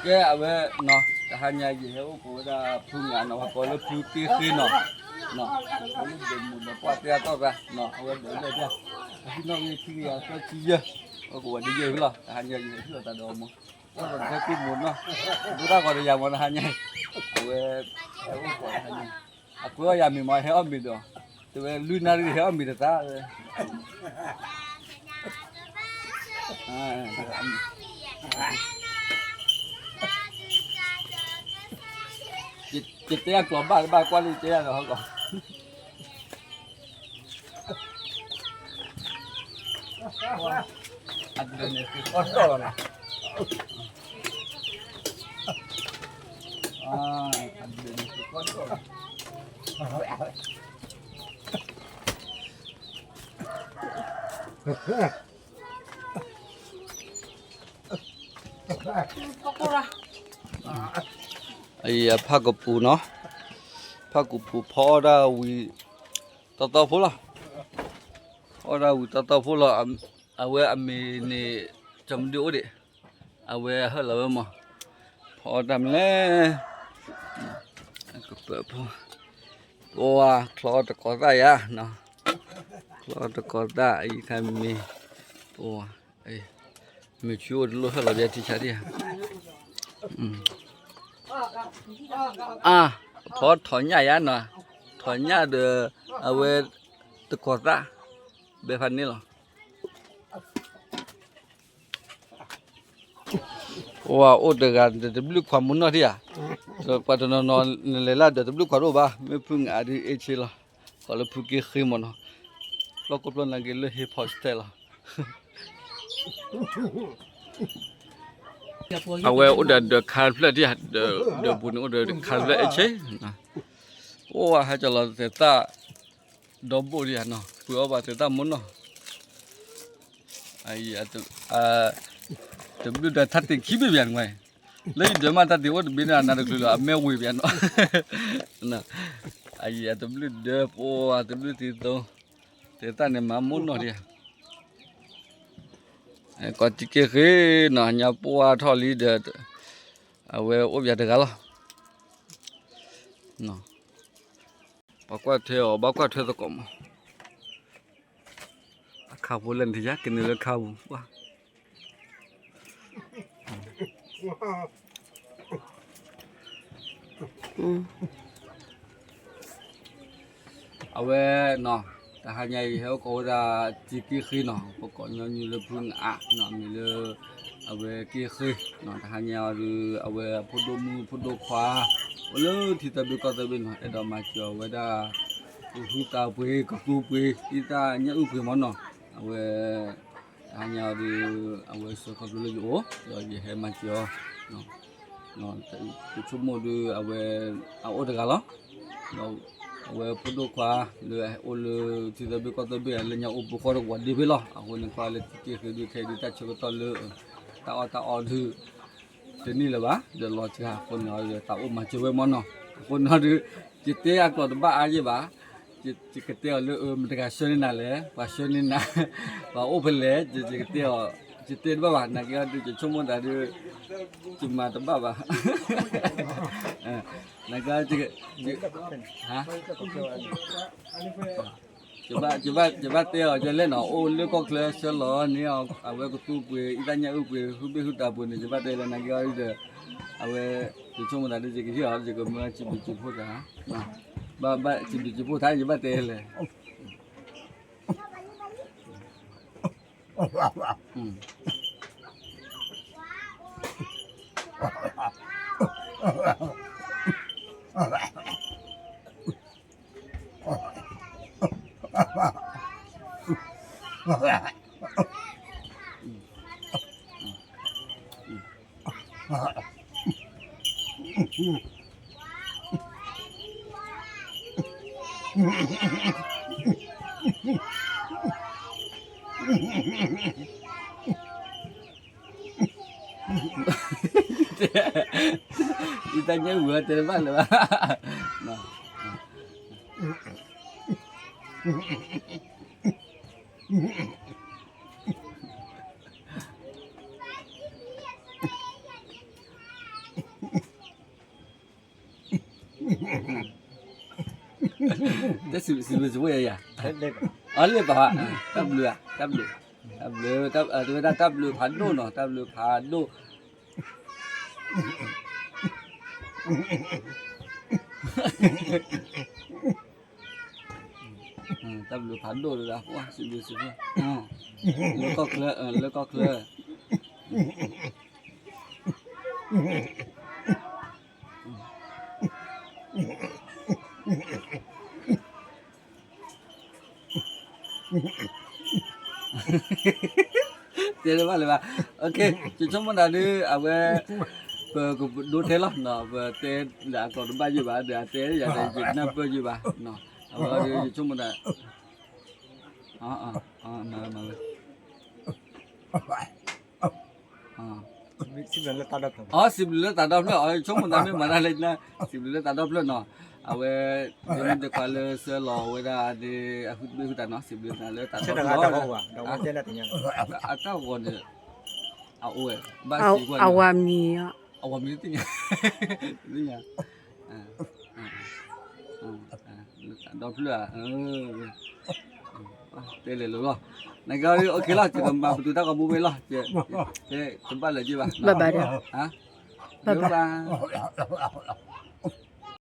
ကဲအဝဲနီၤ တဟါညါယဟဲအိၣ်ကိးဝဲဒၣ်ဖုနးနီၤ ပှၤကိးလၢဖုက့ဃ့နီၤ, လၢဒဲးမူးဒီးပှၢ်တဲအတီၢ်သးနီၤ အဝဲဒၣ်လၢဒၣ် အဟံၣ်နီၣ်ဂံၢ်ခံကယၤသၢဆံယဲၢ်, အိၣ်ကိးဝဲဒၣ်ယဲၢ်ဖုလီၤ တဟါညါယဟဲဟံၣ်လီၤသးဒီးအမိၢ်, အိၣ်ဒီးတဟဲကွံာ်မိၢ်နီၤ, ဒိၣ်တၢ်ဂီၤဒီးယၤမ့ၢ်တဟါညါ, အဝဲ ဟဲအိၣ်ကိးတဟါညါ, အကွဲးအီၣ်ယၤမ့ၤမ့ၢ်ဟဲအီၣ်မ့ၤဒီး, တဲဝဲလွံၢ်နၣ်ရံၣ်ဟဲအီၣ်မ့ၤတသးဝဲ ယတဲအကျိာ်ဘၣ်တဘၣ်ကွၢ်လံတဲယၤဒီးဟီၣ်ကီး, အဒၢးန့ၣ်သုကီၢ်ဒီၣ်လီၤနီၤ, အဒၢးန့ၣ်သုကီၢ်ဒီၣ်လီၤ, အဖးကပူၤနီၤ, ဖးကပူၤဖီအီၣ်ဒၣ်ဝံၤ တီတီဖိလီၤ, ဖီအီၣ်ဒၣ်ဝံၤတီတီဖိလီၤ, အဝဲအမံၤန့ၣ် ကၠီမဒုအိၣ်ဒံး, အဝဲအဟၢၣ်လီၤဝဲမး, ဖီအီၣ်တၢ်မနုၤလဲၣ်, ကပၢၤဖိ, ပဝါချီအီၣ်တကိးသၣ်ယၤနီၤ, ချီအီၣ်တကိးသၣ်အံၤခါမ့ၢ်, ပဝါ မ့ၢ်ဆူအိၣ်တလိၣ်ဟဲလီၤဘၣ်ထံဆါဒံးဧါ, အါ, ဖီထီၣ်ညၣ်ယါနီၤ, ထီၣ်ညၣ်ဒီး အဝဲ တကိးသၣ် ဘဲဖးန့ၣ်လီၤ, ပဝါအိၣ်တဂၤဒီးတဘျုးခွါမုၢ်နီၢ်ဒံးဧါ, ပှၤတနီၤနီၤ နလဲၤလၢဒီးတဘျုးခွါတအိၣ်ဘၣ်, မ့ၢ်ဖုနးဒုးအ့ၣ်ဆ့လီၤ, ကိးလၢဖုက့ဃ့မ့ၢ်နီၤ, ဖျီၣ်ကိၣ်ဖျီၣ်နါက့လၢဟ့ၣ်ဖီစတဲလီၤ အဝဲအိၣ်ဒီးဒီးခါတဖျၢၣ်ဒံးဧါ, ဒီးပူၤန့ၣ်အိၣ်ဒီးခါတဖျၢၣ်အ့ၣ်ဆ့, အိၣ်ဝဲဟဲကလီၤသဲးသၣ် ဒီဘိၣ်ဒံးဧါနီၤ, ပှ့ၤအီၣ်ဘၣ်သဲးသၣ်မုၢ်နီၢ်, တဘျုးဒီးထါတ့ၢ်ခံဘ့ၣ်ဘၣ်နွဲ, လၢယဒၢးမးတၢ်တ့ၢ်အိၣ်တဘ့ၣ်န့ၣ် အနါတချုးလီၤ အမဲဝ့ၤဘၣ်နီၤ, အယံၤအတဘျုးဒၢး ပှၤတဘျုးတံသိ, သဲးသၣ်န့ၣ်မၤမုၢ်နီၢ်ဒံးဧါ, ကိးတံက့ဃ့နီၤ ညါပှၢ်ထီၣ်လံဒီး, အဝဲအိၣ်ပၠးတဂၤလီၤ, ပှၤကွၢ်ထွဲအီၤ ဘၣ်ကွၢ်ထွဲသကိးမး, အခါဖိလဲၣ်န့ၣ် ယကနုာ်လၢခါပူၤကွၢ် အဝဲနီၤ, တဟါညါအံၤ ဟဲအိၣ်ကိးဝဲဒၣ်တံက့ဃ့နီၤ, ပကိးညီနုၢ်လၢဖုနအးနီၤ, မ့ၢ်လၢ အဝဲက့ဃ့နီၤ, တဟါညါအံၤဒီး အဝဲအဖိဒိၣ်မုၣ်ဖိဒိၣ်ခွါ အိၣ်လၢထံသၢဘ့ၣ်ကီၢ်သၢဘ့ၣ်နီၤ, အဲၣ်ဒိးမၤစၢၤအီၤဝဲဒၣ် ဟုသးပှ့ၤ ကသူပှ့ၤ ဒ်တၢ်ညၣ်အုၣ်ပှ့ၤမးနီၤ, အဝဲ တဟါညါအံၤဒီး အဝဲစၢၤခီဖျိလၢယအိၣ် ဒီးယဟဲမၤစၢၤအီၤ ယဆိကမိၣ်ဒီး အဝဲ အအိၣ်တဂၤလီၤ, ဒီးအဝဲဖိဒိၣ်ခွါ လၢအအိၣ်လၢထံသၢဘ့ၣ်ကီၢ်သၢဘ့ၣ် လၢညါအိၣ်ပူၤဃီတဝီၤဒ့ဖဲလီၤ, အဃိန့ၣ် ကွၢ်လၢတံက့ဃ့ဒုး ခဲအံၤဒုး တၢ်ဆၢကတီၢ်လၢ တၢ်အီၣ်တၢ်အီဒုး တန့ၢ်လၢၤဘၣ်, ဒီးလီၤစှၤအဃိန့ၣ်ဒီး သးအိၣ်မၤစၢၤဝဲမးနီၤ, အဃိန့ၣ်ဒီး ယတဲအကျိာ်တဘၣ်အါယဲၢ်ဘၣ်, ယကတဲအီၤလၢ မတၤတဂၤဆှၢန့ၢ်နၤလဲၣ်, ပှၤဆှၢန့ၢ်နၤ, ပှၤအိၣ်ဖဲလဲၣ်, ယကတဲအီၤ, ယတဲတဘၣ်ဘၣ်, နာ်က့အီၤဒီး ယဆိကမိၣ်သးဒီး ယမၤတဘၣ်ဘၣ်, နာ်က့ ယဘၣ်တဲအီၤ ယလဲၣ်နီၤ, အိၣ်လၢကီၢ်ချၢဆှၢလီၤန့ၢ်အီၤ အဝဲကသူပှ့ၤ အံသၣ်ညၣ်အုၣ်ပှ့ၤ ဟုဘ့ၣ်ဟုသးပှ့ၤန့ၣ် ယဘၣ်တဲလၢ နာ်က့အီၤဒီး အဝဲ ယဆိကမိၣ်သးဒီး ယကဟ့ၣ်အီၤ ယကမၢစံးဘျုးစံးဖှိၣ်သး, ဘၣ်ဘၣ်စံးဘျုးစံးဖှိၣ်သး ယဘၣ်တဲလဲၣ် ယတၢ်ညၣ်ဝံၤတဲတဘၣ်လၢၤဘၣ်, အ တစံးဘျုးစံးဖှိၣ်ယၤ, အလၢပှၤ, တၢ်ဘျုးဧါ, တၢ်ဘျုး, တၢ်ဘျုး, တဝဲဒၣ်တၢ်ဘျုးဖးဒိၣ်နီၤ, တၢ်ဘျုးဖးဒိၣ်, တၢ်ဘျုးဖးဒိၣ်ဒၣ်, စံးဘျုးစံးဖှိၣ်, လၢကီၢ်ချၢ, လၢကီၢ်ချၢ တဲလၢၤဘၣ်လၢၤဘၣ်, ယဆိကမိၣ်တၢ်ဒုး အဝဲ, ပကဒိထဲလီၤ, ပတဲလၢအကျိာ်တဘၣ်ယုၢ်ဘၣ်, ဒီးအတဲယၤဒီးယနၢ်ပၢၢ်ယုၢ်ဘၣ်, အဝဲဒုးယဆိကမိၣ်တၢ်, မၤဝဲ, စံးဘျုးလၢသးဒီဖျၢၣ်, အဆိကမိၣ်တၢ်မ့ၢ်မၤတၢ်လၢ, စံးဘျုးလၢသးဒီဖျၢၣ်နီၤ, အဝဲ, ဒ်မ့ၢ်တခွါလၢဆှၢလီၤဝဲဒၣ်ဒ်အဟုတဘ့ၣ်ဟုတၢ်နီၤ, စံးဘျုးသးလၢသးဒီဖျၢၣ်, အတၢ်ဂီၤန့ၣ်, အဝဲ, ဘၣ်စံးကွၢ်, အဝဲမံၤသ့ၣ်ညါ, သ့ၣ်ညါ, ဒီဖျၢၣ်ဧါ, တဲလဲၤလိၤလီၤ, နက OK လီၤ, ယကမၤပတုာ်တၢ်ဂီၤမူဝဲလီၤ, တဘၣ်လၢၤက့ၤဘၣ်, ဘၣ်ဘၣ်ဒီး, ဘၣ်ဘၣ်,